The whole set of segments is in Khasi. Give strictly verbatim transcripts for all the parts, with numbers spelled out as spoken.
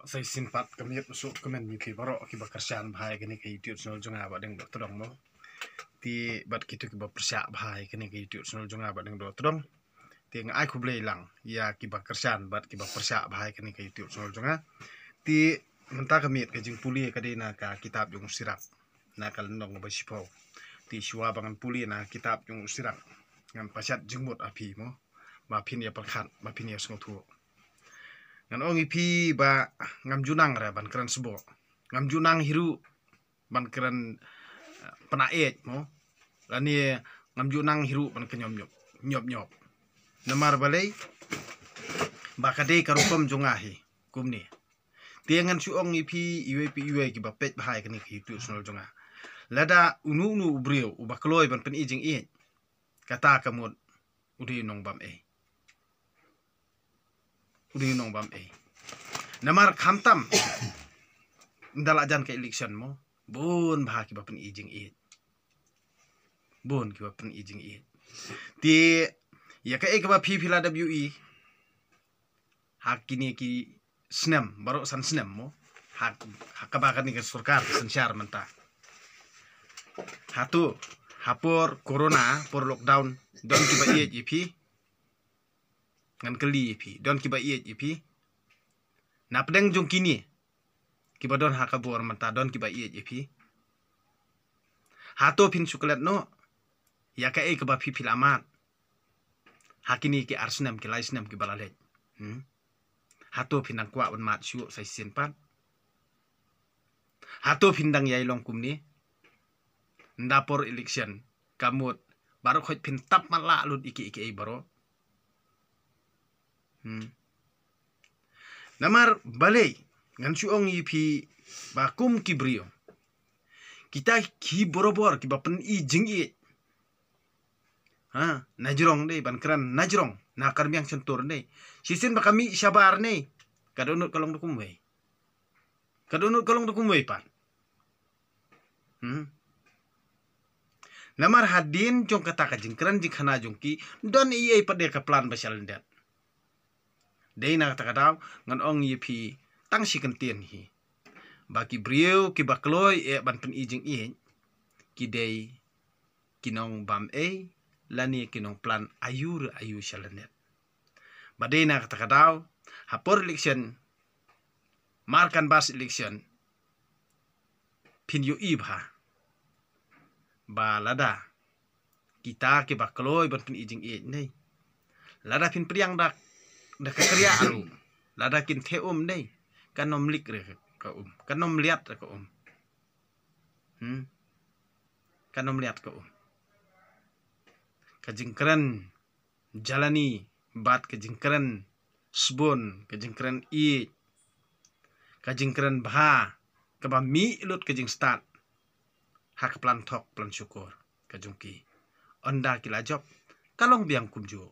Sa shisien pat ka miet u suk kmen ïa phi baroh kiba kyrshan bha ïa kane ka YouTube channel jong nga Bah Deng Dohtdong mo. Te bad kito kiba pyrshah bha ïa kane ka YouTube channel jong nga Bah Deng Dohtdong. Te nga ai khublei lang ïa kiba kyrshan bad kiba pyrshah bha ïa kane ka YouTube channel jong nga. Te mynta ka miet ka jingpule ka dei na ka kitab jong u Sirak, na ka lynnong ba shiphew. Te shuwa ba ngan pule na kitab jong u Sirak, ngan pashat jingmut ha phi mo, ba phin ïa pyrkhat, ba phin ïa sngewthuh. Ngan ong ïa phi ba ngam ju nang re ban kren sboh. Ngam ju nang hi ruh ban kren, eh, pynïaid mo. Lane ngam ju nang hi ruh ban kren ñiop ñiop, ñiop ñiop. Namar balei? Ba ka dei ka rukom jong nga hi kumne. Te ngan shu ong ïa phi iwei pa iwei kiba peit bha ïa kane ka YouTube channel jong nga. Lada uno uno u briew uba kloi ban pyni jingïeit, kata ka mut u dei u nongbam ei. U dei u nongbam ei. Namar khamtam ynda la jan ka election mo, bun bha kiba pyni jingïeit. Bun kiba pyni jingïeit. Te ïa kaei kaba phi phi la dep ïohi ha kine ki snem, baroh san snem mo, ha, ha kaba kane ka sorkar ka synshar mynta. Hato ha por corona, por lockdown, don kiba ïeit ïa phi? Ngan kylli ïa phi, don kiba ïeit ïa phi? Na pdeng jong kine kiba don ha ka bor mynta, don kiba ïeit ïa phi? Hato phin shu klet noh ïa kaei kaba phi phi la mad ha kine ki ar snem, ki lai snem kiba la leit? Hmm? Hato phin dang kwah ban mad shuh sa shisien pat? Hato phin dang ïai long kumne? Ynda por election ka mut baroh khoit phin tap matlah lut ïa kiei kiei baroh. Hmm. Namar balei? Ngan shu ong ïa phi ba kum ki briew, kita ki borabor kiba pyni jingïeit. Ha, na jrong dei, ban kren na jrong, na Karbiang Shyntur dei. Shisien ba ka mih shabar ne, ka dohnud ka long da kumwei. Ka dohnud ka long da kumwei pat. Hmm. Namar hadien jong kata ka jingkren jingkhana jong ki, don ei ei pat de ka plan ba shalyndet. Dei na kata ka daw ngan ong ïa phi tang shi kyntien hi, ba ki briew kiba kloi eh ban pyni jingïeit, ki dei ki nongbam ei lane ki nongplan aïu re aïu shalyndet. Ba dei na kata ka daw ha por election, mar canvass election, phin ïohi bha ba lada kita kiba kloi ban pyni jingïeit ne, lada phin pdiang da, da ka kriah ruh, lada kin theh um ne, kan ym lik re ka um, kan ym liat re ka um. Hmm. Kan ym liat ka um. Ka jingkren jalani bad ka jingkren sbun, ka jingkren ïeit, ka jingkren bha, kaba mih lut ka jingstad ha ka plan thok plan shukor ka jong ki. Ynda ki la jop, ka long biang kumjuh.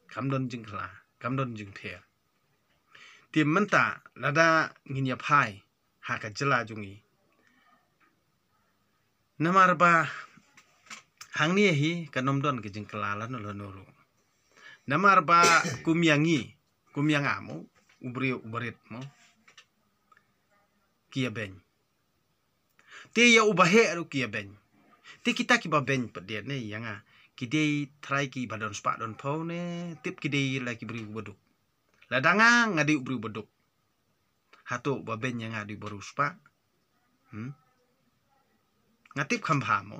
Kam don jingkylla, kam don jingpher. Te mynta lada ngin ïa phai ha ka jylla jong ngi, namar ba hangne hi kan ym don ka jingkylla lano lano ruh. Namar ba kum ïa ngi, kum ïa nga mo, u briew u barit mo, ki ïa beiñ. Te ïa uba heh ruh ki ïa beiñ. Te kita kiba beiñ pat de ne ïa nga, ki dei trai kiba don spah don phew ne, tip ki dei la ki briew ba duk. Lada nga, nga dei u briew ba duk, hato uba beiñ ïa nga dei u ba riewspah? Hmm? Nga tip kham bha mo.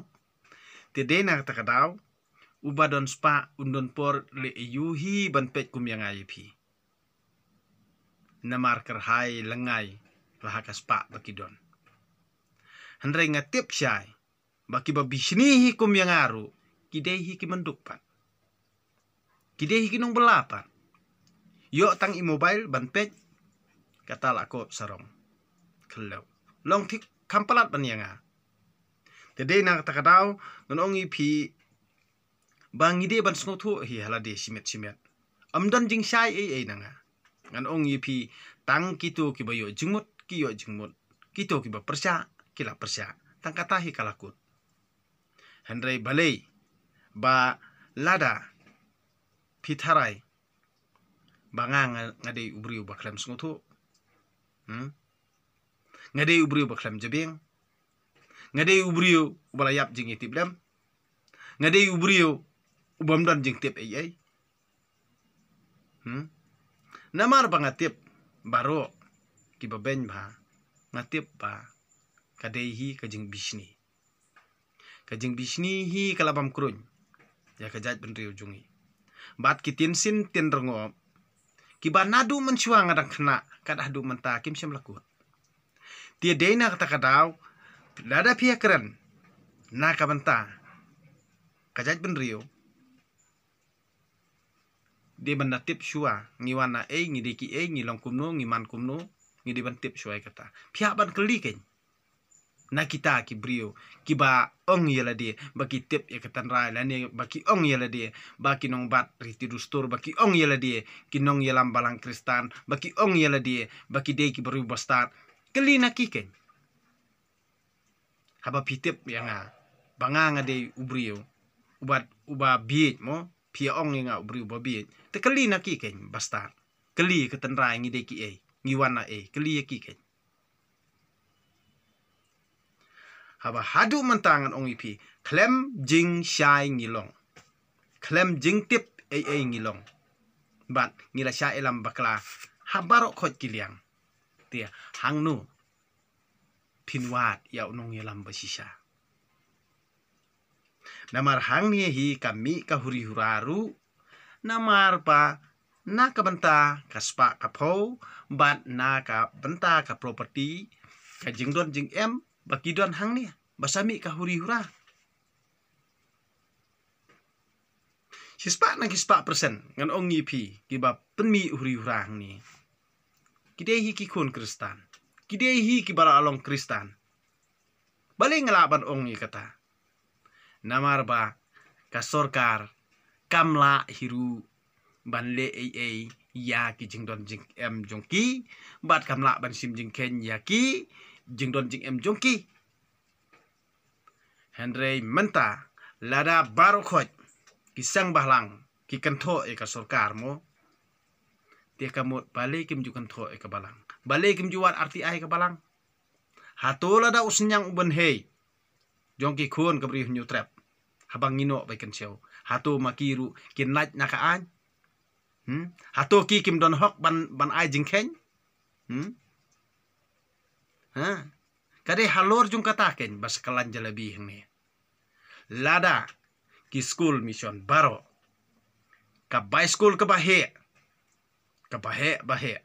Te dei na kata ka daw, uba don spah un don por leh aïu hi ban peit kum ïa nga ïa phi. Namar kyrhai lyngngai la ha ka spah ba ki don. Hynrei nga tip shai ba kiba bishni hi kum ïa nga ruh, ki dei hi ki mynduk pat. Ki dei hi ki nongbylla pat. Ïoh tang i mobile ban peit, kata la kop sarong. Khlem long thik kham palat ban ïa nga. Te dei na kata ka daw ngan ong ïa phi ba ngi dei ban sngewthuh hi ha lade shimet shimet. Ym don jingshai ei ei na nga. Ngan ong ïa phi, tang kito kiba ïoh jingmut ki ïoh jingmut, kito kiba pyrshah ki la pyrshah. Tang kata hi ka la kut. Hynrei balei ba lada phi tharai ba nga, nga, nga dei u briew ba khlem sngewthuh, Hmm? Nga dei u briew ba khlem jabieng. Nga dei u briew uba la ïap jingïatiplem. Nga dei u briew ubym don jingtip ei ei. Hmm? Namar ba nga tip baroh kiba beiñ bha, nga tip ba ka dei hi ka jingbishni. Ka jingbishni hi ka la bam kruiñ ïa ka jaitbynriew jong ngi. Bad ki tien sien tien rngop kiba naduh mynshuwa nga dang khynnah kat haduh mynta kim shym la kut. Te dei na kata ka daw, lada phi ïakren na ka bynta ka jaitbynriew, dei ban da tip shuwa, ngi wan na ei, ngi dei ki ei, ngi long kumno, ngi man kumno, ngi dei ban tip shuwa ïa kata. Phi hap ban kylli keiñ na kita ki briew kiba ong ïa lade ba ki tip ïa ka tynrai, lane ba ki ong ïa lade ba ki nongbat riti dustur, ba ki ong ïa lade ki nongïalam balang Khristan, ba ki ong ïa lade ba ki dei ki briew bastad. Kylli na ki keiñ. Haba phi tip ïa nga ba nga, nga dei u briew uba, uba bieit mo, phi ong ïa nga u briew uba bieit, te kylli na ki keiñ bastad. Kylli ka tynrai, ngi dei ki ei, ngi wan na ei, kylli ïa ki keiñ. Haba haduh mynta ngan ong ïa phi, khlem jingshai ngi long, khlem jingtip ei ei ngi long. Bad ngi la shah ïalam bakla ha baroh khoit ki liang. Te hangno phin wad ïa u nongïalam ba shisha? Namar hangne hi ka mih ka huri hura ruh, namar ba na ka bynta ka spah ka phew bad na ka bynta ka property, ka jingdon jingem ba ki don hangne ba sa mih ka huri hura. Shispah na ki spah persen ngan ong ïa phi kiba pynmih huri hura hangne, ki dei hi ki khun Khristan, ki dei hi kiba la long Khristan. Balei nga lah ban ong ïa kata? Namar ba ka sorkar kam lah hi ruh ban leh ei ei ïa ki jingdon jingem jong ki, bad kam lah ban shim jingkheiñ ïa ki jingdon jingem jong ki. Hynrei mynta lada baroh khoit ki seng bhalang ki kynthoh ïa ka sorkar mo, te ka mut balei kim ju kynthoh ïa ka balang? Balei kim ju wad R T I ïa ka balang? Hato lada u synñiang u bynhei jong ki khun ka Bri u Hynñiewtrep, haba ngi noh ba kin siew, hato ma ki ruh kin lait na ka aiñ? Hmm? Hato ki kim don hok ban, ban ai jingkheiñ? Hmm? Ha? Ka dei halor jong kata keiñ ba sa kyllain jalebi hangne. Lada ki skul mission baroh, ka bai skul kaba heh, kaba heh, ba heh,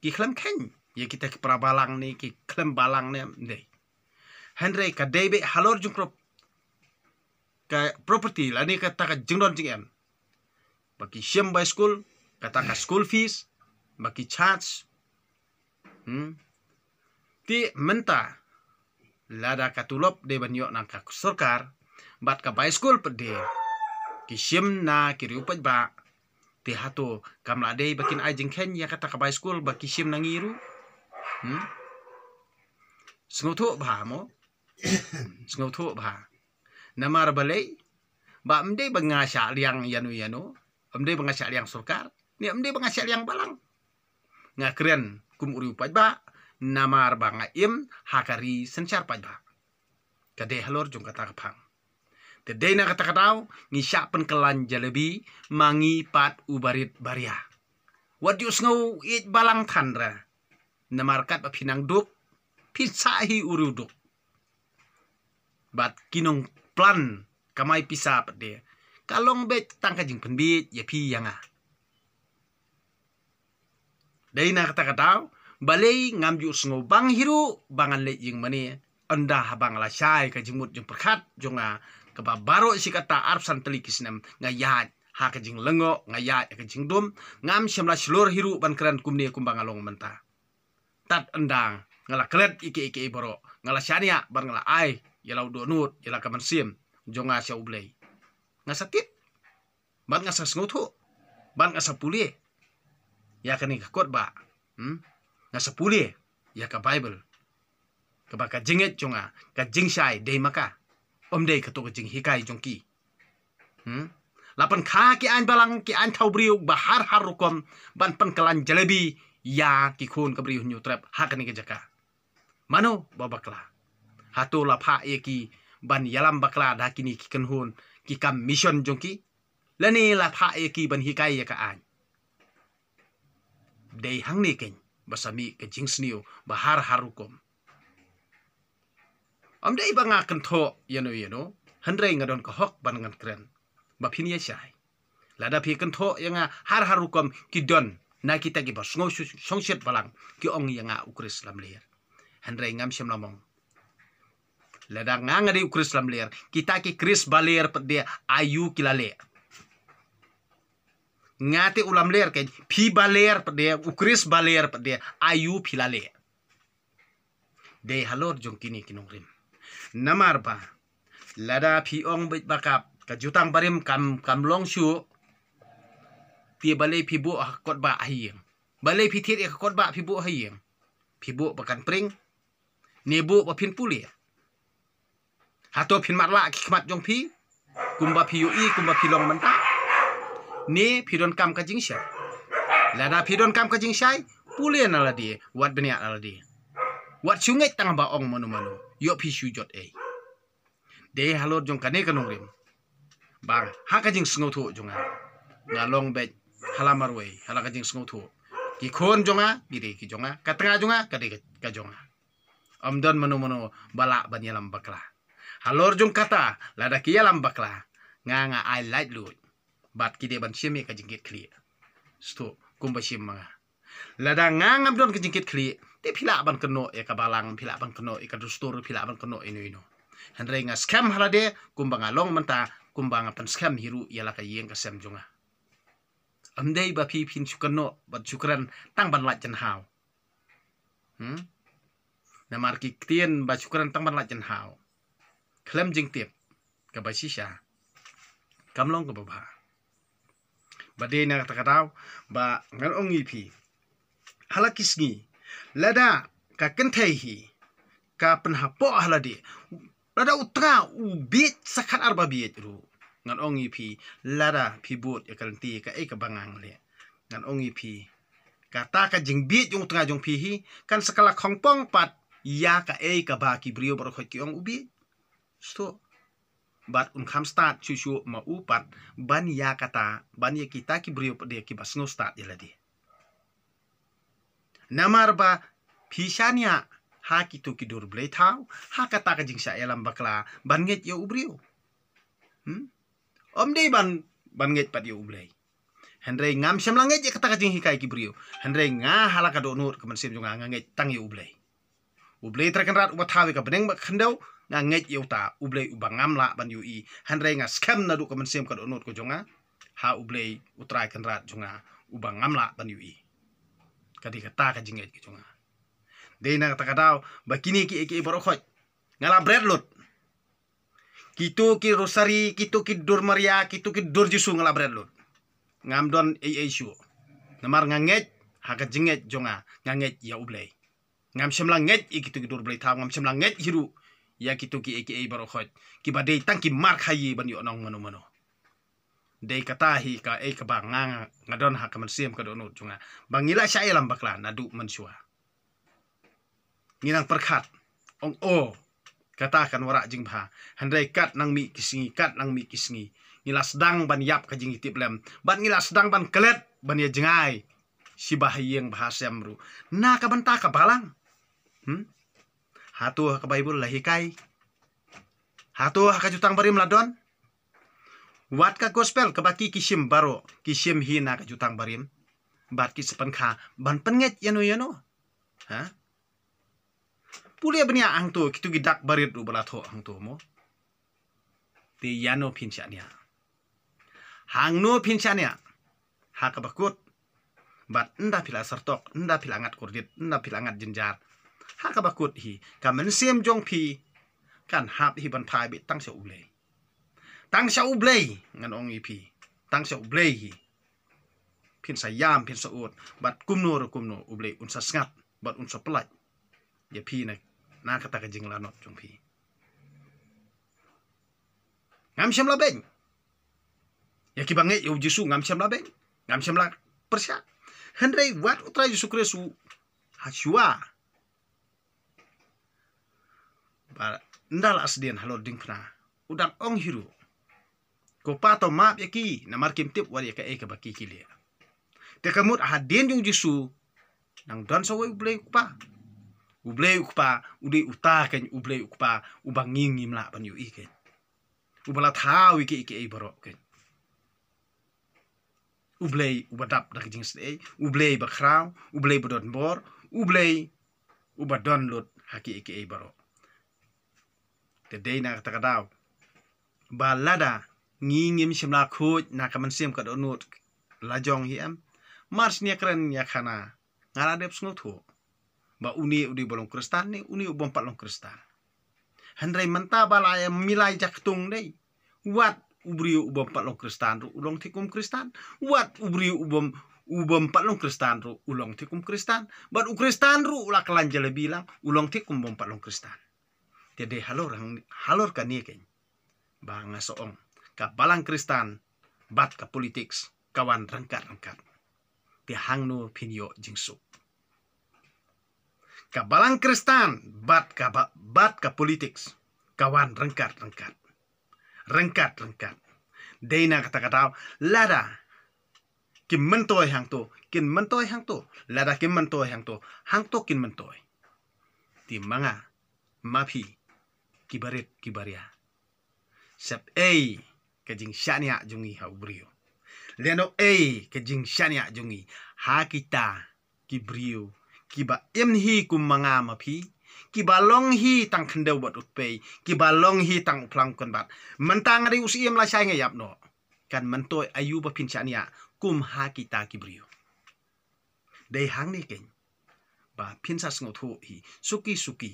ki khlem kheiñ ïa kita ki para balang ne ki khlem balang ne, ym dei. Hynrei ka dei beit halor jong ka property lane kata ka jingdon jingem ba ki shim bai skul, kata ka school fees ba ki charge. Hmm? Te mynta lada ka tulop dei ban ïoh na ka sorkar bad ka bai skul pat dei ki shim na ki riewpaidbah, te hato kam lah dei ba kin ai jingkheiñ ïa kata ka bai skul ba ki shim na ngi ruh? Hmm? Sngewthuh bha mo. Sngewthuh bha. Namar balei? Ba ym dei ba nga shah liang ïano ïano, ym dei ba nga shah liang sorkar, ne ym dei ba nga shah liang balang. Nga kren kum u riewpaidbah namar ba nga im ha ka ri synshar paidbah. Ka dei halor jong kata ka phang. Te dei na kata ka daw ngi shah pynkyllain jalebi ma ngi pat u barit baria. Wat ju sngew ïeit balang than ra. Namar katba phi nang duk, phi sah hi u riewduk. Bad ki nongplan kamai pisa pat de, ka long beit tang ka jingpynbieit ïa phi ïa nga. Dei na kata ka daw balei ngam ju sngewbang hi ruh ba ngan leit ïing mane, ynda haba nga la shai ka jingmut jingpyrkhat jong nga kaba baroh shi katta arphew san tylli ki snem nga ïaid ha ka jinglyngngoh, nga ïaid ha ka jingdum, ngam shym la shlur hi ruh ban kren kumne kumba nga long mynta. Tad ynda nga la klet ïa kiei kiei baroh, nga la shaniah bad nga la ai ïa la u dohnud, ïa la ka mynsiem jong nga sha U Blei, nga sa tip bad nga sa sngewthuh bad nga sa pule ïa kane ka kot ba, hmm? Nga sa pule ïa ka Baibl, kaba ka jingngeit jong nga, ka jingshai dei ma ka, ym dei kato ka jinghikai jong ki. Hmm? La pynkha ki aiñ balang, ki aiñ thaw briew ba har har rukom ban pynkyllain jalebi ïa ki khun ka briew Hynñiewtrep ha kane ka jaka. Mano ba bakla? Hato la phah ïa ki ban ïalam bakla da kine ki kynhun, ki kam mission jong ki? Lane la phah ïa ki ban hikai ïa ka aiñ? Dei hangne keiñ ba sa mih ka jingsniew ba har har rukom. Ym dei ba nga kynthoh ïano ïano, hynrei nga don ka hok ban ngan kren ba phin ïa shai. Lada phi kynthoh ïa nga har har rukom, ki don na kita kiba sngew shu-, shongshit balang, ki ong ïa nga u Chris Lamler. Hynrei ngam shym la mong. Lada nga nga dei u Chris Lamler, kita ki Chris Baler pat de aiu ki la leh? Nga te u Lamler keiñ, phi Baler pat de, u Chris Baler pat de, aiu phi la leh? Dei halor jong kine ki nongrim. Namar ba lada phi ong beit ba ka, ka jutang barim kam, kam long shuh, te balei phi buh ha ka kot ba ha ïing? Balei phi thied ïa ka kot ba phi buh ha ïing? Phi buh ba kan pring, ne buh ba phin pule? Hato phin marlah ki khmat jong phi kumba phi ïohi, kumba phi long mynta? Ne phi donkam ka jingshai? Lada phi donkam ka jingshai, pule na lade, wat bniah na lade. Wat shu ngeit tang ba ong mano mano, ïoh phi shu jot ei. Dei halor jong kane ka nongrim ba ha ka jingsngewthuh jong nga, nga long beit ha la marwei ha la ka jingsngewthuh. Ki khun jong nga ki dei ki jong nga, ka tnga jong nga ka dei ka, ka jong nga. Ym don mano mano ba lah ban ïalam bakla. Halor jong kata, lada ki ïalam bakla, nga nga ai laitluid. Bad ki dei ban shim ïa ka jingkitkhlieh, shuh kumba shim ma nga. Lada nga ngam don ka jingkitkhlieh, te phi lah ban kynnoh ïa ka balang, phi lah ban kynnoh ïa ka dustur, phi lah ban kynnoh ïano ïano. Hynrei nga skhem ha lade kumba nga long mynta, kumba nga pynskhem hi ruh ïa la ka ïing ka sem jong nga. Ym dei ba phi phin shu kynnoh bad shu kren tang ban lait jynhaw. Hmm? Namar ki ktien ba shu kren tang ban lait jynhaw khlem jingtip, kaba shisha kam long kaba bha. Ba dei na kata ka daw ba ngan ong ïa phi, ha la ki sngi, lada ka kynthei hi ka pynhapoh ha lade, lada u tnga u bieit sa khatar ba bieit ruh, ngan ong ïa phi, lada phi bud ïa ka lynti kaei kaba nga ngan leh, ngan ong ïa phi, kata ka jingbieit jong u tnga jong phi hi kan sa ka la khongpong pat ïa kaei kaba ki briew baroh khoit ki ong u bieit. Shuh. Bad un kham stad shuh shuh ma u pat ban ïa kata, ban ïa kita ki briew pat de kiba sngew stad ïa lade. Namar ba phi shaniah ha kito ki dur blei thaw, ha kata ka jingshah ïalam bakla ban ngeit ïa u briew. Hmm? Ym dei ban, ban ngeit pat ïa u Blei. Hynrei ngam shym la ngeit ïa kata ka jinghikai ki briew. Hynrei nga ha la ka dohnud ka mynsiem jong nga, nga ngeit tang ïa u Blei. U Blei Trai Kynrad uba thaw ïa ka bneng bad ka khyndew, nga ngeit ïa uta u Blei uba ngam lah ban ïohi. Hynrei nga skhem naduh ka mynsiem ka dohnud ka jong nga ha u Blei u Trai Kynrad jong nga uba ngam lah ban ïohi. Ka dei kata ka jingngeit ka jong nga. Dei na kata ka daw ba kine kiei kiei baroh khoit nga la bret lut. Kito ki rosari, kito ki dur Maria, kito ki dur Jisu nga la bret lut. Ngam don ei ei shuh. Namar nga ngeit ha ka jingngeit jong nga, nga ngeit ïa u Blei. Ngam shym la ngeit ïa kito ki dur blei thaw, ngam shym la ngeit hi ruh ïa kito kiei kiei baroh khoit kiba dei tang ki mar khaïi ban ïoh nong mano mano. Dei kata hi kaei kaba nga, nga, nga don ha ka mynsiem ka dohnud jong nga ba ngi la shah ïalam bakla naduh mynshuwa. Ngi nang pyrkhat, ong o, kata kan wanrah jingbha. Hynrei kat nang mih ki sngi, kat nang mih ki sngi, ngi la sdang ban ïap ka jingïatiplem bad ngi la sdang ban klet ban ïa jngai shi ba ha ïing ba ha sem ruh na ka bynta ka balang. Hmm? Hato ha ka Baibl la hikai? Hato ha ka Jutang Barim la don? Wat ka gospel kaba ki, ki shim baroh, ki shim hi na ka Jutang Barim. Bad ki sa pynkha ban pynngeit ïano ïano. Ha? Pule bniah hangto, kito ki dak barit ruh ba la thoh hangto mo. Te ïano phin shaniah? Hangno phin shaniah? Ha kaba kut. Bad ynda phi la sartok, ynda phi la ngat kordit, ynda phi la ngat jynjar, ha kaba kut hi ka mynsiem jong phi kan hap hi ban phai beit tang sha U Blei. Tang sha U Blei, ngan ong ïa phi. Tang sha U Blei hi. Phin sa ïam, phin sa ud, bad kumno re kumno U Blei un sa sngap bad un sa pyllait ïa phi na, na kata ka jinglanot jong phi. Ngam shym la beiñ. Ïa kiba ngeit ïa U Jisu ngam shym la beiñ, ngam shym la pyrshah. Hynrei wat u Trai Jisu Khrist u ha shuwa ba nda la sdien halor diengphna, u dang ong hi ruh, "Ko Pa, to map ïa ki, namar kim tip wat ïa kaei kaba ki ki leh." Te ka mut hadien jong u Jisu nang don sa uwei U Blei U Kpa. U Blei U Kpa u dei uta keiñ U Blei U Kpa uba ngi ngim lah ban ïohi keiñ, uba la thaw ïa kiei kiei baroh keiñ. U Blei uba dap da ka jingsdei, U Blei ba khraw, U Blei ba don bor, U Blei uba don lut ha kiei kiei baroh. Te dei na kata ka daw ba lada ngi ngim shym la khuid na ka mynsiem ka dohnud la jong hi em, mar shu ïakren ïa khana, nga la dep sngewthuh ba une u dei ba long Khristan ne une u bym pat long Khristan. Hynrei mynta ba la ïa milai jaktung dei, wat u briew u bym pat long Khristan ruh u long thik kum Khristan. Wat u briew u bym, u bym pat long Khristan ruh u long thik kum Khristan. Bad u Khristan ruh u la khlaiñ jalebi lang, u long thik kum bym pat long Khristan. Te dei halor hang, halor kane keiñ ba nga sa ong, ka balang Khristan bad ka politics ka wan ryngkat ryngkat. Te hangno phin ïoh jingsuk? Ka balang Khristan bad ka ba-, bad ka politics ka wan ryngkat ryngkat. Ryngkat ryngkat. Dei na kata ka daw, lada kim myntoi hangto, kin myntoi hangto. Lada kim myntoi hangto, hangto kin myntoi. Te ma nga ma phi, ki barit ki baria, sep ei ka jingshaniah jong ngi ha u briew. Lehnoh ei ka jingshaniah jong ngi ha kita ki briew kiba im hi kum ma nga ma phi, kiba long hi tang khyndew bad utpei, kiba long hi tang u phlang u kynbat. Mynta nga dei u siem lashai nga ïap noh. Kan myntoi aïu ba phin shaniah kum ha kita ki briew? Dei hangne keiñ ba phin sa sngewthuh hi suki suki.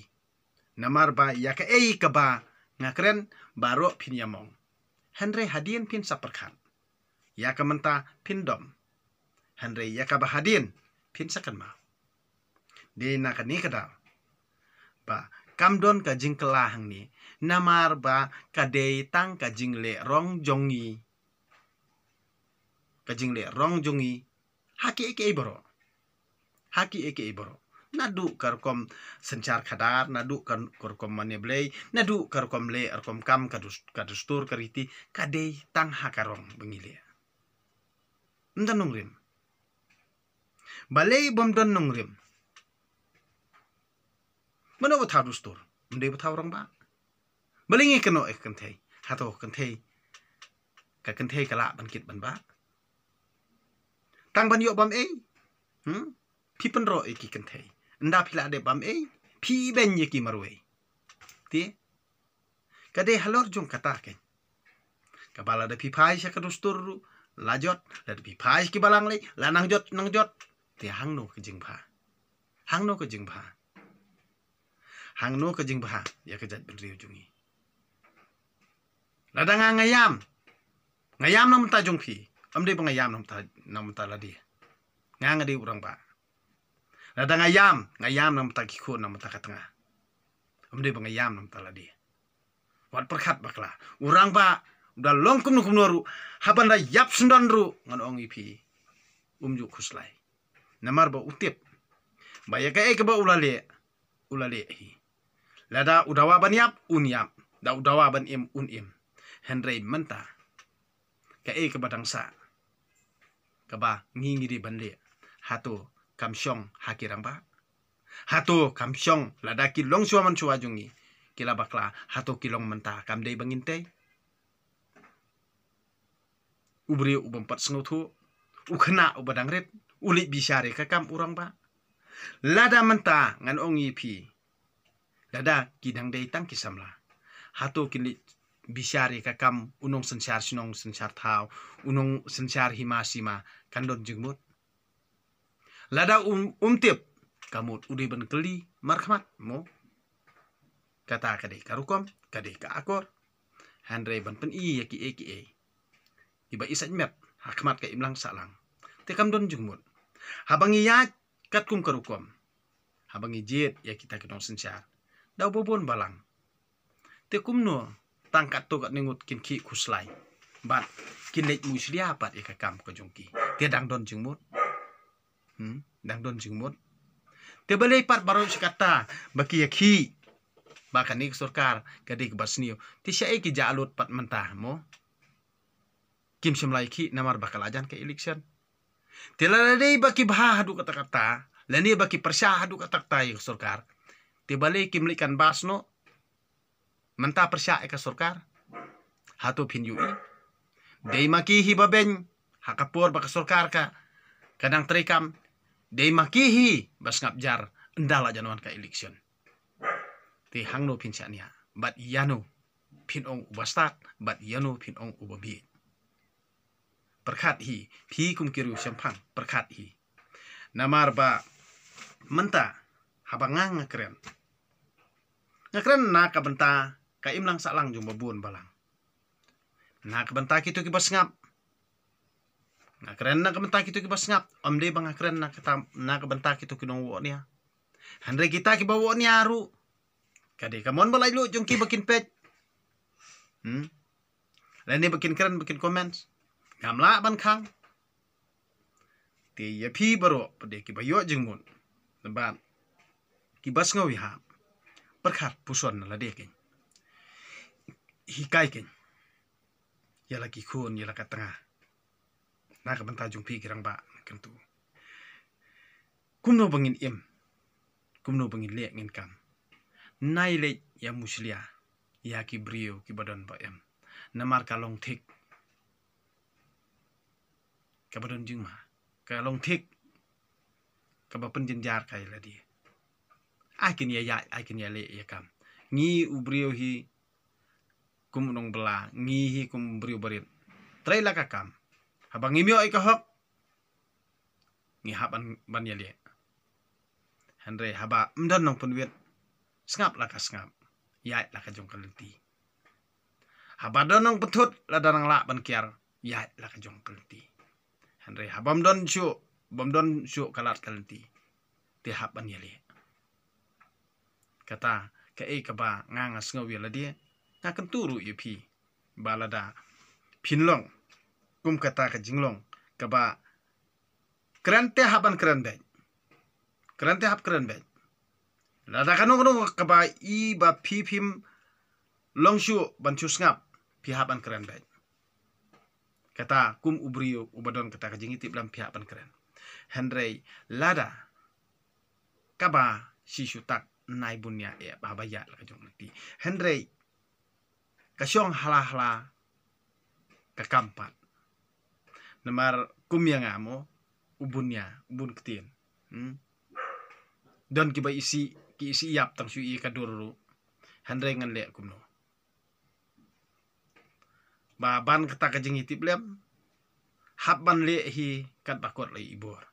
Namar ba ïa kaei kaba nga kren baroh phin ïa mong. Hynrei hadien phin sa pyrkhat. Ïa ka mynta phin dom. Hynrei ïa kaba hadien phin sa kynmaw. Dei na kane ka daw ba kam don ka jingkylla hangne, namar ba ka dei tang ka jingleh rong jong ngi. Ka jingleh rong jong ngi ha kiei kiei baroh. Ha kiei kiei baroh. Naduh ka rukom synshar khadar, naduh ka, ka rukom mane blei, naduh ka rukom leh, rukom kam, ka dus-, ka dustur, ka riti, ka dei tang ha ka rong ba ngi leh. Ym don nongrim. Balei bym don nongrim? Mano ba thaw dustur? Ym dei ba thaw rangbah. Balei ngi kynnoh ïa ka kynthei? Hato ka kynthei, ka kynthei ka lah ban kit ban bah? Tang ban ïoh bam ei? Hmm? Phi pynroh ïa ki kynthei. Ynda phi lah dep bam ei, phi ibeiñ ïa ki marwei. Te ka dei halor jong kata keiñ. Kaba lada phi phai sha ka dustur ruh la jot, lada phi phai sha ki balang lei la nang jot, nang jot. Te hangno ka jingbha? Hangno ka jingbha? Hangno ka jingbha ïa ka jaitbynriew jong ngi? Lada nga nga ïam, nga ïam na bynta jong phi, ym dei ba nga ïam na bynta, na bynta lade. Nga nga dei u rangbah. Lada nga ïam, nga ïam na bynta ki khun, na bynta ka tnga. Ym dei ba nga ïam na bynta lade. Wat pyrkhat bakla. U rangbah u da long kumno kumno ruh, haba da ïap syndon ruh, ngan ong ïa phi, um ju khuslai. Namar ba u tip ba ïa kaei kaba u la leh, u la leh hi. Lada u dawa ban ïap, un ïap. Da u dawa ban im, un im. Hynrei mynta kaei kaba dang sah, kaba ngi ngi dei ban leh? Hato kam shong ha ki rangbah? Hato kam shong lada ki longshuwa manshuwa jong ngi ki la bakla? Hato ki long mynta? Kam dei ba ngin tei? U briew u bym pat sngewthuh, u khynnah uba dang rit, u leit bishar ïa ka kam u rangbah. Lada mynta ngan ong ïa phi, lada ki dang dei tang ki samla, hato kin leit bishar ïa ka kam u nongsynshar shnong synshar thaw, u nongsynshar hima sima, kan don jingmut? Lada um, um tip, ka mut u dei ban kylli markhmat mo. Kata ka dei ka rukom, ka dei ka akor. Hynrei ban pyni ïa kiei kiei, iba i sait met ha khmat ka imlang sahlang, te kam don jingmut. Haba ngi ïaid katkum ka rukom, haba ngi jied ïa kita ki nongsynshar, da uba bun balang, te kumno tang katto katne ngut kin khih khuslai bad kin leit mushlia pat ïa ka kam ka jong ki? Te dang don jingmut. Hmm? Dang don jingmut. Te balei pat baroh shi katta ba ki ïakhih ba kane ka sorkar ka dei kaba sniew. Te shaei ki jah lut pat mynta mo? Kim shym la ïakhih namar ba ka la jan ka election. Te lada dei ba ki bha haduh katta katta, lane ba ki pyrshah haduh katta katta ïa ka sorkar, te balei kim leit canvass noh? Mynta pyrshah ïa ka sorkar. Hato phin ïohi? Dei ma ki hi ba beiñ ha ka por ba ka sorkar ka, ka dang treikam. Dei ma ki hi ba sngap jar ynda la jan wan ka election. Te hangno phin shaniah? Bad ïano phin ong uba stad? Bad ïano phin ong uba bieit? Pyrkhat hi, phi kum ki riewshemphang, pyrkhat hi. Namar ba mynta haba nga nga kren, nga kren na ka bynta ka imlang sahlang jong ba bun balang. Na ka bynta kito kiba sngap. Nga kren na ka bynta kito kiba sngap. Ym dei ba nga kren na ka tam-, na ka bynta kito ki nongwohnia. Hynrei kita kiba wohnia ruh, ka dei ka mon ba laitluid jong ki ba kin peit. Hmm? Lane ba kin kren, ba kin comment. Ngam lah ban khang. Te ïa phi baroh pat de kiba ïoh jingmut, bad kiba sngew ïahap, pyrkhat puson na lade kein. Hikai kein ïa la ki khun, ïa la ka tnga. Na ka bynta jong phi ki rangbah, kyntu kumno ba ngin im, kumno ba ngin leh, ngin kam. Nai leit ïa mushlia ïa ki briew kiba don ba im. Namar ka long thik kaba don jingma, ka long thik kaba pynjynjar ka ïa lade. Ai kin ïa ïaid, ai kin ïa leh ïa kam. Ngi u briew hi kum u nongbylla, ngi hi kum u briew barit. Trei la ka kam. Haba ngim ïoh ïa ka hok, ngi hap ban, ban ïaleh. Hynrei haba ym don nongpynwit, sngap la ka sngap, ïaid la ka jong ka lynti. Haba don nongpynthut, lada nang lah ban kiar, ïaid la ka jong ka lynti. Hynrei haba ym don shuh, bym don shuh ka lad ka lynti, te hap ban ïaleh. Kata kaei kaba nga nga sngew ïa lade, nga kyntu ruh ïa phi ba lada phin long kum kata ka jinglong kaba kren te hap ban kren beit. Kren te hap kren beit. Lada kano kano kaba i ba phi phim long shuh ban shu sngap, phi hap ban kren beit. Kata kum u briew uba don kata ka jingïatiplem phi hap ban kren. Hynrei lada kaba shisha tak nai bun ïa eh ba haba ïaid la ka jong ka lynti. Hynrei ka shong hala hala ka kam pat. Namar kum ïa nga mo, u bun ïa, u bun ktien. Hmm? Don kiba isih, ki isih ïap tang shu ïa ka dur ruh. Hynrei ngan leh kumno? Ba ban kata ka jingïatiplem, hap ban leh hi katba kot la i bor.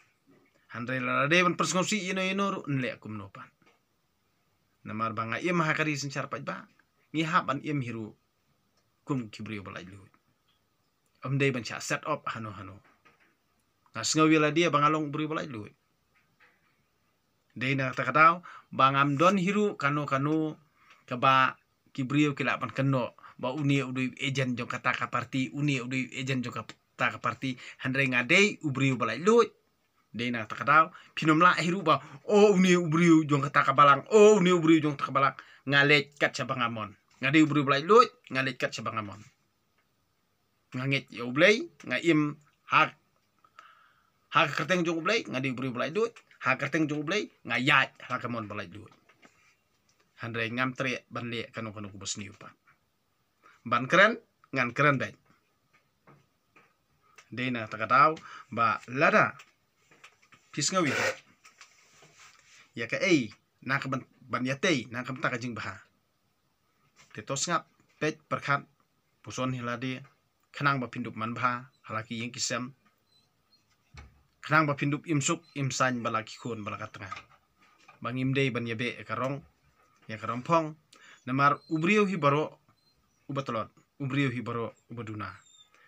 Hynrei lada dei ban pynsngewsih ïano ïano ruh, yn leh kumno pat? Namar ba nga im ha ka ri synshar paidbah, ngi hap ban im hi ruh kum ki briew ba laitluid. Ym dei ban shah set up hano hano. Nga sngew ïa lade ba nga long u briew ba laitluid. Dei na kata ka daw ba ngam don hi ruh kano kano kaba ki briew ki lah ban kynnoh ba une u dei u agent jong kata ka party, une u dei u agent jong kata ka party. Hynrei nga dei u briew ba laitluid. Dei na kata ka daw phin ym lah hi ruh ba, o, une u briew jong kata ka balang, o, une u briew jong kata ka balang. Nga leit kat shaba nga mon. Nga dei u briew ba laitluid, nga leit kat shaba nga mon. Nga ngeit ïa U Blei, nga im ha, ha ka kyrteng jong U Blei, nga dei u briew ba laitluid. Ha ka kyrteng jong U Blei nga ïaid ha ka mon ba laitluid. Hynrei ngam treh ban leh kano kano kaba sniew pat. Ban kren, ngan kren beit. Dei na kata ka daw ba lada phi sngew ïa, ïa kaei na ka ban, ban ïatei na ka bynta ka jingbha, te to sngap, peit, pyrkhat, puson hi lade, khnang ba phin dup manbha ha la ki ïing ki sem, khnang ba phin dup im suk im saiñ ba la ki khun ba la ka tnga. Ba ngim dei ban ïabeh ïa ka rong, ïa ka rong phong. Namar u briew hi baroh uba tlot, u briew hi baroh uba duna.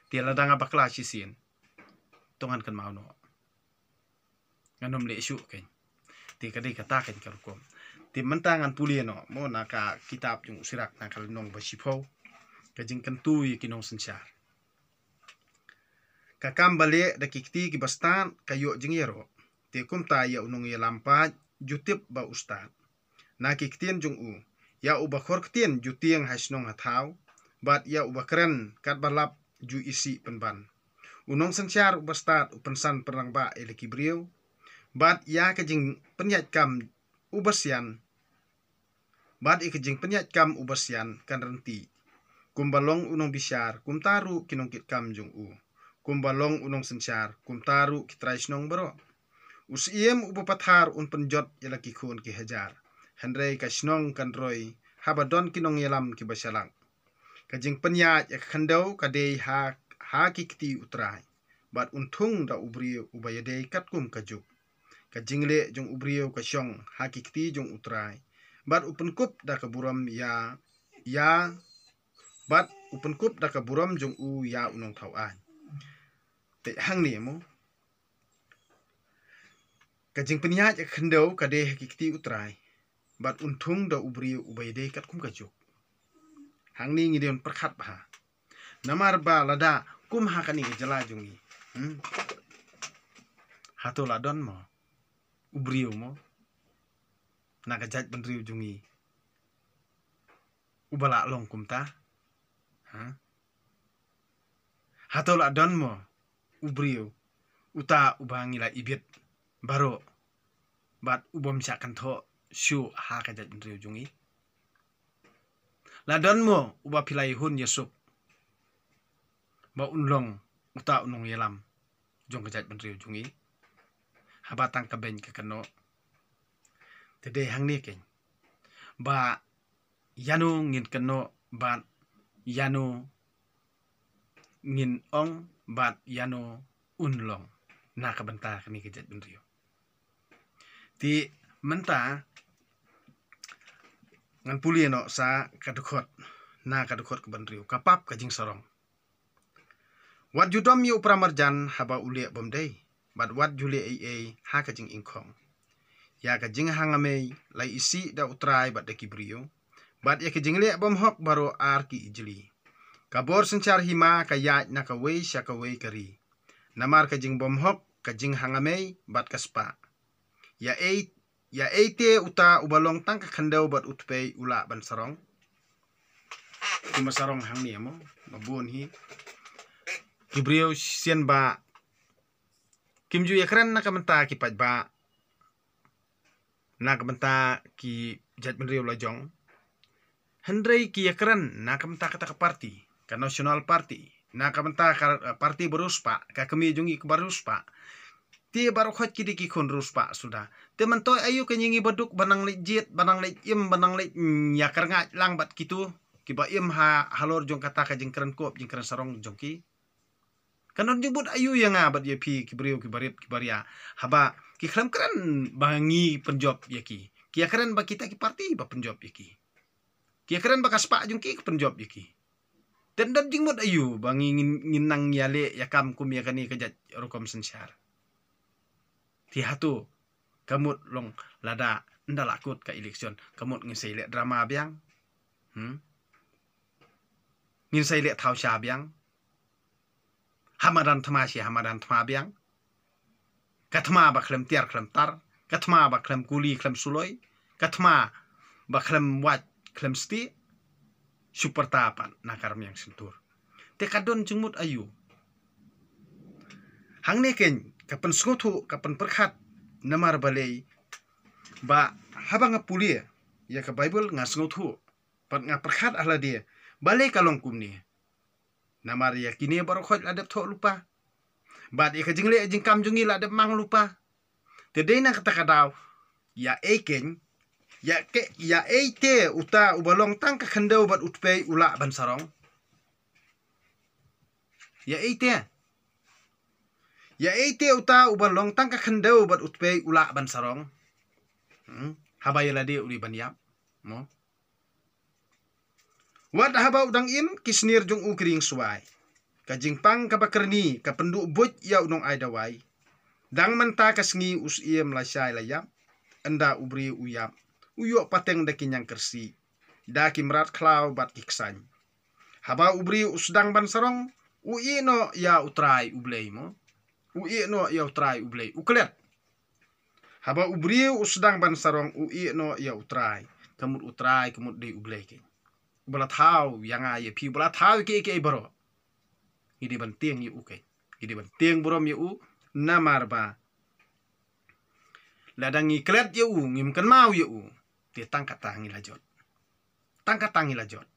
Te lada nga bakla shisien, to ngan kynmaw noh. Ngan ym leh shuh kein. Te ka dei kata kein ka rukom. Te mynta ngan pule noh mo na ka kitab jong u Sirak na ka lynnong ba shiphew, ka jingkyntu ïa ki nongsynshar. Ka kam ba leh da ki kti kiba stad ka ïoh jingïaroh. Te kumta ïa u nongïalam pat ju tip ba u stad. Na ki ktien jong u, ïa uba khor ktien ju tieng ha shnong ha thaw, bad ïa uba kren katba lap ju isih pynban. U nongsynshar uba stad u pynsan pynrangbah ïa la ki briew, bad ïa ka jingpynïaid kam uba sian, bad ïa ka jingpynïaid kam uba sian kan rynti. Kumba long u nongbishar, kumta ruh ki nongkit kam jong u. Kumba long u nongsynshar, kumta ruh ki trai shnong baroh. U Syiem uba pathar un pynjot ïa la ki khun ki hajar. Hynrei ka shnong kan roi haba don ki nongïalam kiba shalak. Ka jingpynïaid ïa ka khyndew ka dei ha, ha ki kti u Trai. Bad un thung da u briew uba ïadei katkum ka juk. Ka jingleh jong u briew ka shong ha ki kti jong u Trai. Bad u pynkup da ka burom ïa, ïa, bad u pynkup da ka burom jong u ïa u nongthaw aiñ. Te hangne mo. Ka jingpynïaid ïa ka khyndew ka dei ha ki kti u Trai. Bad un thung da u briew uba ïadei katkum ka juk. Hangne ngi dei ban pyrkhat bha. Namar ba lada kum ha kane ka jylla jong ngi. Hmm. Hato la don mo u briew mo na ka jaitbynriew jong ngi uba la long kumta? Ha? Hato la don mo u briew uta uba ngi la ibit baroh bad u bym shah kynthoh shuh ha ka jaitbynriew jong ngi? La don mo uba phi la ïahun ïasuk ba un long uta u nongïalam jong ka jaitbynriew jong ngi? Haba tang ka beiñ ka kynnoh. Te dei hangne keiñ ba ïano ngin kynnoh bad ïano ngin ong bad ïano un long na ka bynta kane ka jaitbynriew. Te mynta ngan pule noh sa ka dkhot, na ka dkhot kaba hynriew, ka pap ka jingsarong. Wat ju dom ïa u paramarjan haba u leh bym dei, bad wat ju leh ei ei ha ka jingïngkhong. Ïa ka jinghangamei la isih da u Trai bad da ki briew, bad ïa ka jingleh bymhok baroh ar ki ijli. Ka bor synshar hima ka ïaid na kawei sha kawei ka ri. Namar ka jingbymhok, ka jinghangamei bad ka spah. Ïa ei, ïa ei te uta uba long tang ka khyndew bad u tpei u lah ban sarong? Kumba sarong hangne mo, ba bun hi ki briew shisien ba kim ju ïakren na ka bynta ki paidbah, na ka bynta ki jaitbynriew lajong. Hynrei ki ïakren na ka bynta kata ka party, ka National Party, na ka bynta ka, eh, party ba riewspah, ka kmie jong ngi kaba riewspah. Te baroh khoit ki dei ki khun riewspah suda. Te mynta aïu kein ïa ngi baduk ba nang leit jied, ba nang leit im, ba nang leit, mm, ïakyrngaid lang bad kito kiba im ha, halor jong kata ka jingkren kop, jingkren sarong jong ki? Kan don jingmut aïu ïa nga bad ïa phi ki briew kiba rit kiba ria, haba ki khlem kren ba ngi pynjop ïa ki? Ki ïakren ba kita ki party ba pynjop ïa ki. Ki ïakren ba ka spah jong ki ka pynjop ïa ki. Te don jingmut aïu ba ngi ngin, ngin nang ïaleh ïakam kum ïa kane ka jait rukom synshar? Te hato ka mut long lada ynda la kut ka election, ka mut ngin sa ïaleh drama biang? Hmm? Ngin sa ïaleh thaw sha biang? Ha madan thma shi ha madan thma biang. Ka thma ba khlem tiar khlem tar, ka thma ba khlem kuli khlem suloi, ka thma ba khlem wait khlem stieh. Shu pyrta pat na ka rmiang shyntur. Te ka don jingmut aïu? Hangne kein ka pynsngewthuh, ka pynpyrkhat, namar balei ba haba nga pule ïa ka Baibl nga sngewthuh bad nga pyrkhat ha lade, balei ka long kumne? Namar ïa kine baroh khoit la dep thoh lypa. Bad ïa ka jingleh jingkam jong ngi la dep mang lypa. Te dei na kata ka daw, ïa ei kein, ïa ke, ïa ei te uta uba long tang ka khyndew bad u tpei u lah ban sarong? Ïa ei te, ïa ei te uta uba long tang ka khyndew bad u tpei u lah ban sarong? Hmm? Haba ïa lade u dei ban ïap mo. Wat haba u dang im, ki snier jong u ki ring swai. Ka jingpang kaba kyrni ka pynduh buit ïa u nongai dawai. Dang mynta ka sngi u syiem la shai la ïap. Ynda u briew u ïap, u ïoh pateng da ki ñiang kyrsi, da ki mrad khlaw bad ki ksaiñ. Haba u briew u sdang ban sarong, u ïeh noh ïa u Trai U Blei mo. U ïeh noh ïa u Trai U Blei, u klet. Haba u briew u sdang ban sarong, u ïeh noh ïa U Trai. Ka mut U Trai, ka mut dei U Blei keiñ. Uba la thaw ïa nga ïa phi, uba la thaw ïa kiei kiei baroh. Ngi dei ban tieng ïa u keiñ. Ngi dei ban tieng burom ïa u, namar ba lada ngi klet ïa u, ngim kynmaw ïa u, te tang kata ngi la jot. Tang kata ngi la jot.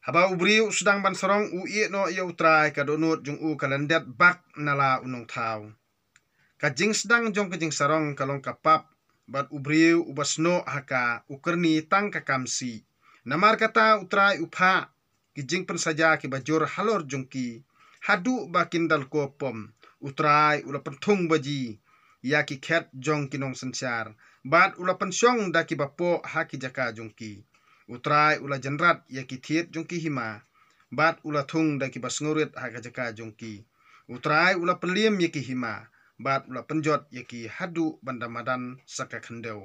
Haba u briew u sdang ban sarong, u ïeh noh ïa U Trai, ka dohnud jong u ka lyndet bak na la u nongthaw. Ka jingsdang jong ka jingsarong ka long ka pap, bad u briew uba snoh ha ka, u kyrni tang ka kam sih. Namar kata U Trai u phah ki jingpynsaja kiba jur halor jong ki, haduh ba kin da lyngkhuh pom. U Trai u la pynthung baji ïa ki khet jong ki nongsynshar, bad u la pynshong da kiba poh ha ki jaka jong ki. U Trai u la jynrat ïa ki thied jong ki hima, bad u la thung da kiba sngewrit ha ka jaka jong ki. U Trai u la pynliem ïa ki hima, bad u la pynjot ïa ki haduh ban da madan sa ka khyndew.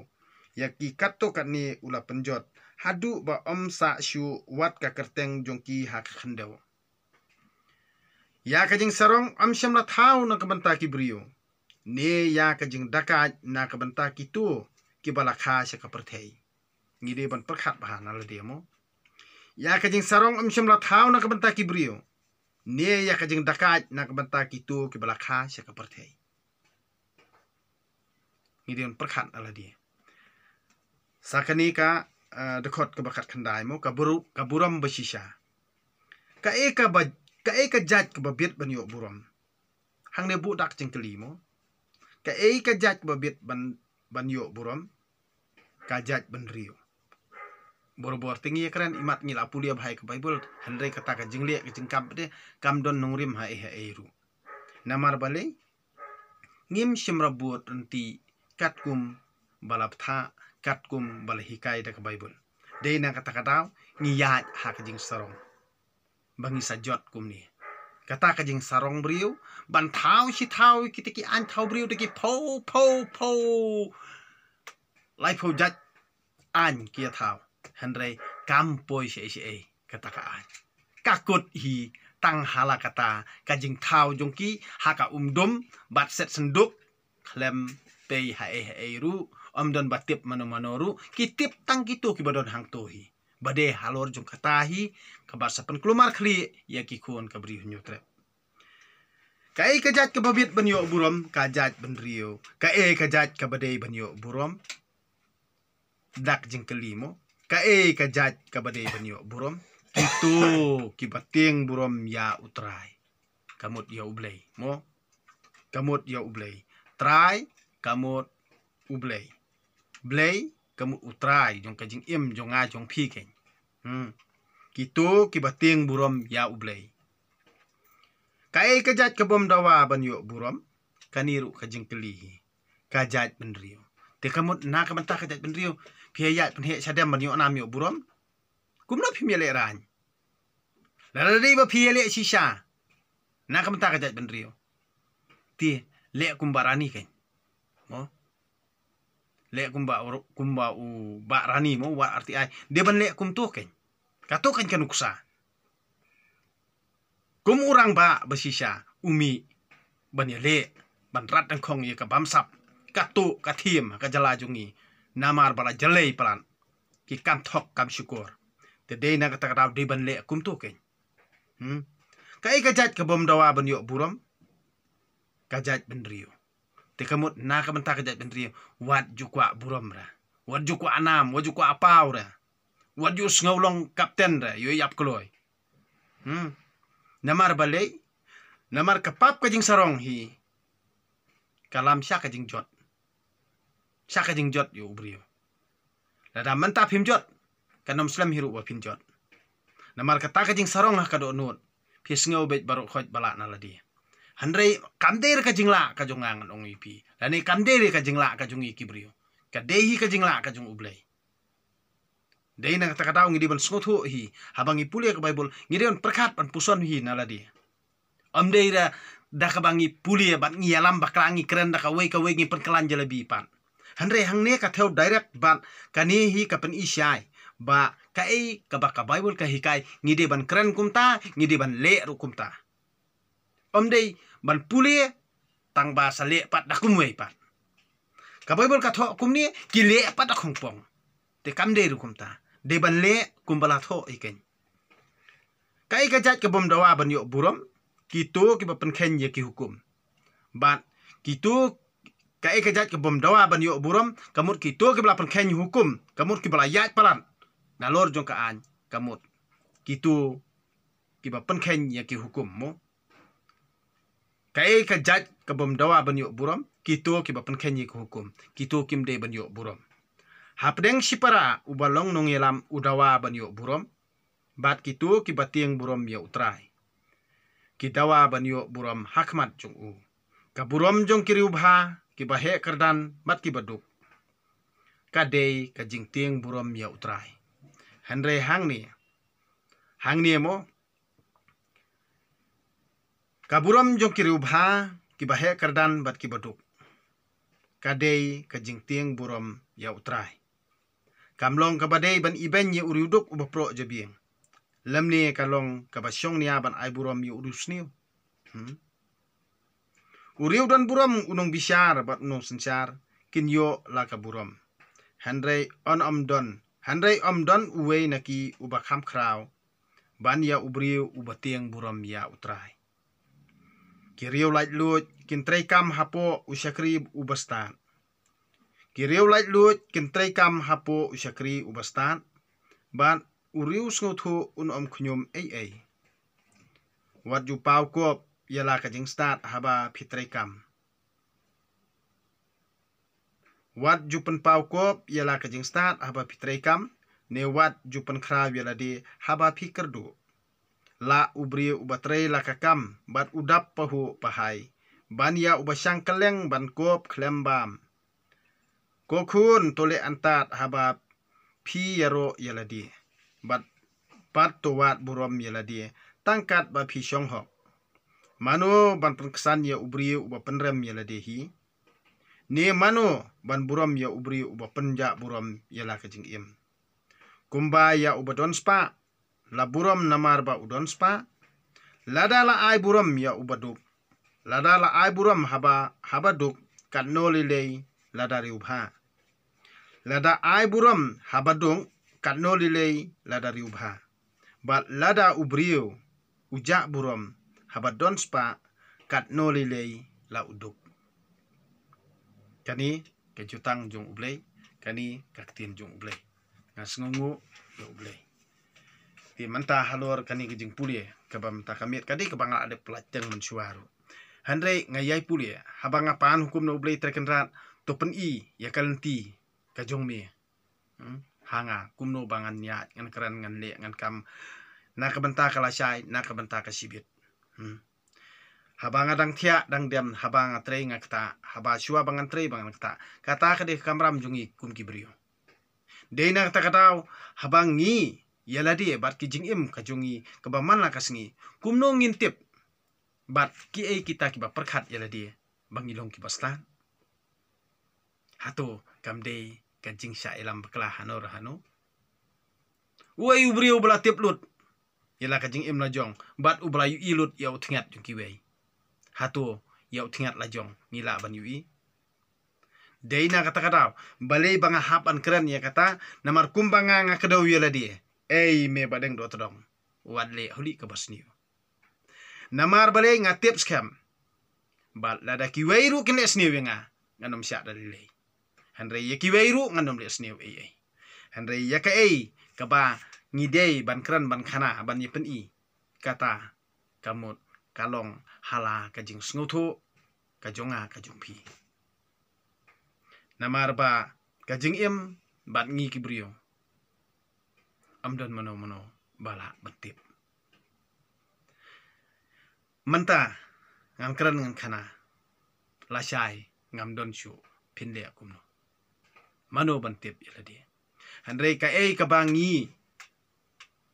Ïa ki katto katne u la pynjot, haduh ba ym sah shuh wat ka kyrteng jong ki ha ka khyndew. Ïa ka jingsarong ym shym la thaw na ka bynta ki briew, ne ïa ka jingdakaid na ka bynta kito kiba la kha sha ka pyrthei. Ngi dei ban pyrkhat bha na lade mo. Ïa ka jingsarong ym shym la thaw na ka bynta ki briew, ne ïa ka jingdakaid na ka bynta kito kiba la kha sha ka pyrthei. Ngi dei ban pyrkhat na lade. Sa kane ka, eh, dkhot kaba khatkhyndai mo, ka buru-, ka burom bashisha. Kaei kaba, kaei ka jait kaba bit ban ïoh burom? Hangne buh dak jingkylli mo. Kaei ka jait kaba bit ban, ban ïoh burom? Ka jait bynriew. Borabor te ngi ïakren imat ngi la pule bha ïa ka Baibl, hynrei kata ka jingleh ka jingkam te kam don nongrim ha ei ha ei ruh. Namar balei? Ngim shym ra bud ryntih katkum ba la bthah, katkum ba la hikai da ka Baibl. Dei na kata ka daw ngi ïaid ha ka jingsarong ba ngi sa jot kumne. Kata ka jingsarong briew, ban thaw shi thaw kita ki aiñ thaw briew da ki phew phew phew, laiphew jait aiñ ki ïa thaw. Hynrei kam poi shaei shaei kata ka aiñ. Ka kut hi tang ha la kata ka jingthaw jong ki ha ka umdum bad set synduk, khlem pei ha ei ha ei ruh, ym don ba tip mano mano ruh, ki tip tang kito kiba don hangto hi. Ba dei halor jong kata hi kaba sa pynkulmar khlieh ïa ki khun ka Bri u Hynñiewtrep. Kaei ka jait kaba bit ban ïoh burom? Ka jait bynriew. Kaei ka jait kaba dei ban ïoh burom? Dak jingkylli mo. Kaei ka jait kaba dei ban ïoh burom? Kito kiba tieng burom ïa U Trai. Ka mut ïa U Blei mo. Ka mut ïa U Blei. Trai ka mut U Blei. Blei ka mut U Trai jong ka jingim jong nga jong phi keiñ. Hmm. Kito kiba tieng burom ïa U Blei. Kaei ka jait ka bym dawa ban ïoh burom? Kane ruh ka jingkylli hi. Ka jait bynriew. Te ka mut na ka bynta ka jait bynriew, phi ïa ïaid pynheh shadem ban ïoh nam ïoh burom? Kumno phim ïaleh raiñ? Lada dei ba phi ïaleh shisha na ka bynta ka jait bynriew, te leh kum Bah Rani keiñ. Mo? Leh kumba u, kumba u Bah Rani mo, wat R T I. Dei ban leh kumto keiñ. Kato keiñ ka nuksa. Kum u rangbah bashisha, u mih ban ïaleh, ban rat dyngkhong ïa ka bamsap, kato ka thiem ka jylla jong ngi. Namar ba la jyllei palat, ki kam thok kam shukor. Te dei na kata ka daw dei ban leh kumto keiñ. Hmm. Kaei ka jait ka bym dawa ban ïoh burom? Ka jait bynriew. Te ka mut na ka bynta ka jait bynriew, wat ju kwah burom ra. Wat ju kwah nam, wat ju kwah paw ra. Wat ju sngew long kapten ra, ïoh ïap kloi. Hmm. Namar balei? Namar ka pap ka jingsarong hi ka lam sha ka jingjot. Sha ka jingjot ïa u briew. Lada mynta phim jot, kan ym slem hi ruh ba phin jot. Namar kata ka jingsarong ha ka dohnud, phi sngew beit baroh khoit ba lah na lade. Hynrei kam dei re ka jinglah ka jong nga ngan ong ïa phi. Lane kam dei re ka jinglah ka jong ngi ki briew. Ka dei hi ka jinglah ka jong U Blei. Dei na kata ka daw ngi dei ban sngewthuh hi. Haba ngi pule ka Baibl, ngi dei ban pyrkhat ban puson hi na lade. Ym dei da, da kaba ngi pule bad ngi ïalam bakla, ngi kren da kawei kawei, ngi pynkylla jalebi pat. Hynrei hangne ka thew direct bad kane hi ka pyni shai ba kaei kaba ka Baibl ka hikai, ngi dei ban kren kumta, ngi dei ban leh ruh kumta. Ym dei ban pule tang ba sa leh pat da kumwei pat. Ka Baibl ka thoh kumne, ki leh pat da khongpong. Te kam dei ruh kumta. Dei ban leh kumba la thoh ïa kane. Kaei ka jait ka bym dawa ban ïoh burom? Kito kiba pynkheiñ ïa ki hukum. Bad kito, kaei ka jait ka bym dawa ban ïoh burom? Ka mut kito kiba la pynkheiñ hukum, ka mut kiba la ïaid palat nalor jong ka aiñ, ka mut kito kiba pynkheiñ ïa ki hukum mo. Kaei ka jait ka bym dawa ban ïoh burom? Kito kiba pynkheiñ ïa ki hukum, kito kim dei ban ïoh burom. Hapdeng shipara uba long nongïalam u dawa ban ïoh burom, bad kito kiba tieng burom ïa U Trai ki dawa ban ïoh burom ha khmat jong u. Ka burom jong ki riewbha, kiba heh kyrdan bad kiba duk, ka dei ka jingtieng burom ïa U Trai. Hynrei hangne, hangne mo, ka burom jong ki riewbha, kiba heh kyrdan bad kiba duk, ka dei ka jingtieng burom ïa U Trai. Kam long kaba dei ban ibeiñ ïa u riewduk uba proh jabieng, lymne ka long kaba shong nia ban ai burom ïa u riewsniew. Hmm? U riew don burom, u nongbishar bad u nongsynshar kin ïoh la ka burom. Hynrei yn ym don, hynrei ym don uwei na ki uba kham khraw ban ïa u briew uba tieng burom ïa U Trai. Ki riew laitluid kin treikam hapoh u shakri uba stad. Ki riew laitluid kin treikam hapoh u shakri uba stad, bad u riewsngewthuh un ym khñium ei ei. Wat ju paw kop ïa la ka jingstad haba phi treikam. Wat ju pynpaw kop ïa la ka jingstad haba phi treikam, ne wat ju pynkhraw ïa lade haba phi kyrduh. La u briew uba trei la ka kam bad u dap pahuh pahai ban ïa uba shang kylleng ban kop khlem bam. Ko khun, to leh antad haba phi ïaroh ïa lade, bad pat to wad burom ïa lade tang katba phi shong hok. Mano ban pynksan ïa u briew uba pynrem ïa lade hi? Ne mano ban burom ïa u briew uba pynjah burom ïa la ka jingim? Kumba ïa uba don spah la burom namar ba u don spah, lada la ai burom ïa uba duk, lada la ai burom haba, haba duk, katno lei lei lada riewbha. Lada ai burom haba duk, katno lei lei lada riewbha. Bad lada u briew u jah burom haba don spah, katno lei lei la u duk. Kane ka jutang jong U Blei, kane ka ktien jong U Blei. Nga sngewnguh ïa U Blei. Te mynta halor kane ka jingpule kaba mynta ka miet, ka dei kaba nga la dep pyllait teng mynshuwa ruh. Hynrei nga ïai pule, haba nga pan hukum na U Blei Trai Kynrad, to pyni ïa ka lynti ka jong me. Hmm? Ha nga, kumno ba ngan ïaid, ngan kren, ngan leh, ngan kam na ka bynta ka lashai, na ka bynta ka shibit. Hmm? Haba nga dang thiah dang dem, haba nga trei nga ktah, haba shuwa ba ngan trei ba ngan ktah. Kata ka dei ka kamram jong ngi kum ki briew. Dei na kata ka daw, haba ngi ïa lade bad ki jingim ka jong ngi kaba man la ka sngi, kumno ngin tip bad kiei kita kiba pyrkhat ïa lade ba ngi long kiba stad? Hato kam dei ka jingshah ïalam bakla hano re hano? Uei u briew uba la tip lut ïa la ka jingim la jong bad uba la ïohi lut ïa u tngat jong kiwei? Hato ïa u tngat la jong ngi lah ban ïohi? Dei na kata ka daw, balei ba nga hap ban kren ïa kata? Namar kumba nga, nga kdew ïa lade, ei me ba deng dohtdong, wat leh holi kaba sniew. Namar balei? Nga tip skhem ba lada kiwei ruh kin leh sniew ïa nga, ngan ym shah da lei lei. Hynrei ïa kiwei ruh ngan ym leh sniew ei ei. Hynrei ïa kaei kaba ngi dei ban kren, ban khana, ban ïa pyni, kata ka mut ka long ha la ka jingsngewthuh ka jong nga ka jong phi. Namar ba ka jingim bad ngi ki briew, ym don mano mano ba lah ban tip. Mynta ngan kren ngan khana, lashai ngam don shuh, phin leh kumno? Mano ban tip ïa lade? Hynrei kaei kaba ngi,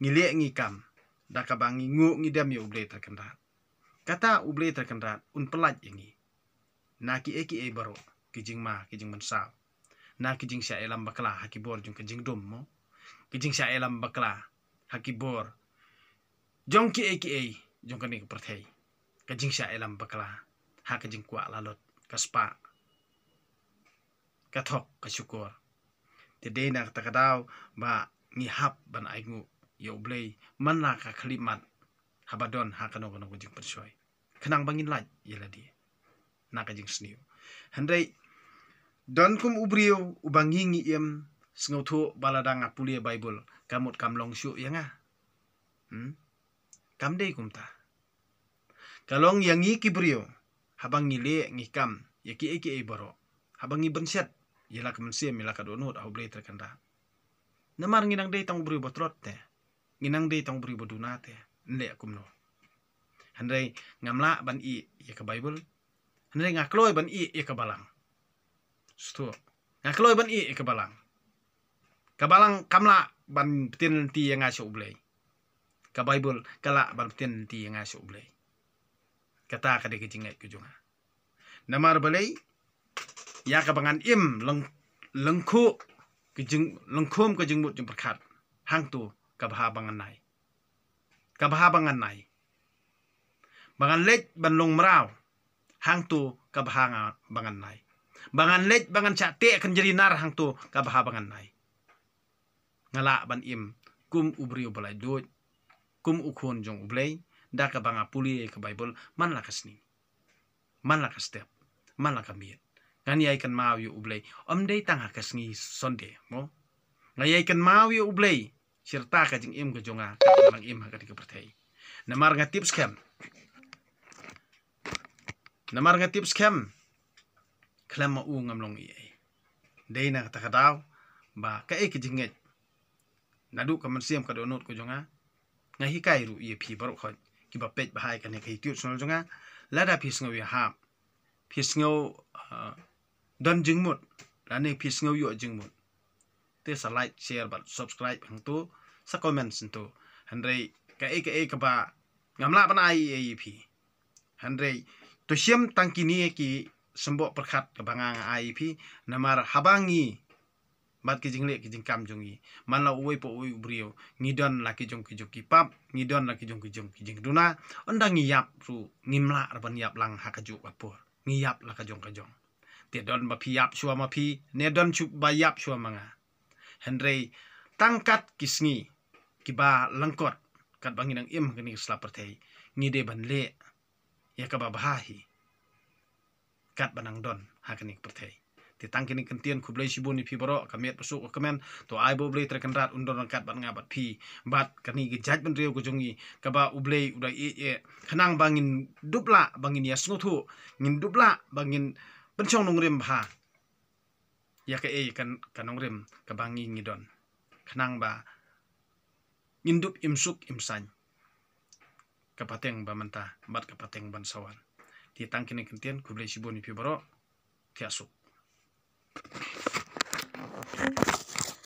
ngi leh ngi kam, da kaba ngi nguh ngi dem ïa U Blei Trai Kynrad, kata U Blei Trai Kynrad un pyllait ïa ngi na kiei kiei baroh, ki jingma, ki jingmynsaw, na ki jingshah ïalam bakla ha ki bor jong ka jingdum mo, ki jingshah ïalam bakla ha ki bor jong kiei kiei jong kane ka pyrthei, ka jingshah ïalam bakla ha ka jingkwah lalot, ka spah. ka thok ka shukor. Te dei na kata ka daw ba ngi hap ban ainguh ïa U Blei man la ka khyllipmat haba don ha kano kano ka jingpynshoi. Khnang ba ngin lait ïa lade na ka jingsniew. Hynrei don kum u briew uba ngi ngi im sngewthuh ba lada nga pule Baibl ka mut kam long shuh ïa nga. Hmm? Kam dei kumta. Ka long ïa ngi ki briew, haba ngi leh ngi kam ïa kiei kiei baroh, haba ngi bynshet ïa la ka mynsiem ïa la ka dohnud ha U Blei Trai Kynrad. Namar ngi nang dei tang u briew ba tlot te, ngi nang dei tang u briew ba duna te, yn leh kumno? Hynrei ngam lah ban ïeh ïa ka Baibl, hynrei nga kloi ban ïeh ïa ka balang. Sngewthuh, nga kloi ban ïeh ïa ka balang. Ka balang kam lah ban pyntieng lynti ïa nga sha U Blei. Ka Baibl ka lah ban pyntieng lynti ïa nga sha U Blei. Kata ka dei ka jingngeit ka jong nga. Namar balei? Ïa kaba ngan im lyng-, lyngkhuh ka jing-, lyngkhum ka jingmut jingpyrkhat, hangto ka bha ba ngan nai. Ka bha ba ngan nai. Ba ngan leit ban long mraw, hangto ka bha nga ba ngan nai. Ba ngan leit ba ngan shah teh kynjri nar, hangto ka bha ba ngan nai. Nga lah ban im kum u briew ba laitluid, kum u khun jong U Blei, da kaba nga pule ka Baibl man la ka sngi, man la ka step, man la ka miet. Ngan ïai kynmaw ïa U Blei ym dei tang ha ka sngi Sunday, mo. Nga ïai kynmaw ïa U Blei shirta ka jingim ka jong nga, ka jingim ha kane ka pyrthei. Namar nga tip skhem. Namar nga tip skhem, khlem ma u ngam long ei ei. Dei na kata ka daw ba kaei ka jingngeit, naduh ka mynsiem ka dohnud ka jong nga, nga hikai ruh ïa phi baroh khoit kiba peit bha ïa kane ka YouTube channel jong nga. Lada phi sngew ïahap, phi sngew, ah, don jingmut, lane phi sngew ïoh jingmut, te sa like, share bad subscribe hangto, sa comment hangto. Hynrei kaei kaei kaba ngam lah ban ai ei ei ïa phi. Hynrei to shim tang kine ki symboh pyrkhat kaba nga nga ai ïa phi, namar haba ngi bad ki jingleh ki jingkam jong ngi, man la uwei pa uwei u briew, ngi don la ki jong ki jong ki pap, ngi don la ki jong ki jong ki jingduna. Ynda ngi ïap ruh ngim lah ruh ban ïap lang ha kajuh ka por, ngi ïap la ka jong ka jong. Te don ba phi ïap shuwa ma phi, ne don shu ba ïap shuwa ma nga. Hynrei tang kat ki sngi kiba lyngkot, katba ngi nang im ha kane ka sla pyrthei, ngi dei ban leh ïa kaba bha hi katba nang don ha kane ka pyrthei. Te tang kine ki ktien, khublei shibun ïa phi baroh, ka miet ba suk ka kmen, to ai ba U Blei Trai Kynrad un don ryngkat bad nga bad phi, bad kane ka jaitbynriew ka jong ngi kaba U Blei u da ïeit ïa, khnang ba ngin dup lah ba ngin ïa sngewthuh, ngin dup lah ba ngin pynshong nongrim bha ïa kaei ka, ka nongrim kaba ngi ngi don, khnang ba ngin dup im suk im saiñ ka pateng ba mynta bad ka pateng ban sa wan. Te tang kine ki ktien, khublei shibun ïa phi baroh. Thiah suk.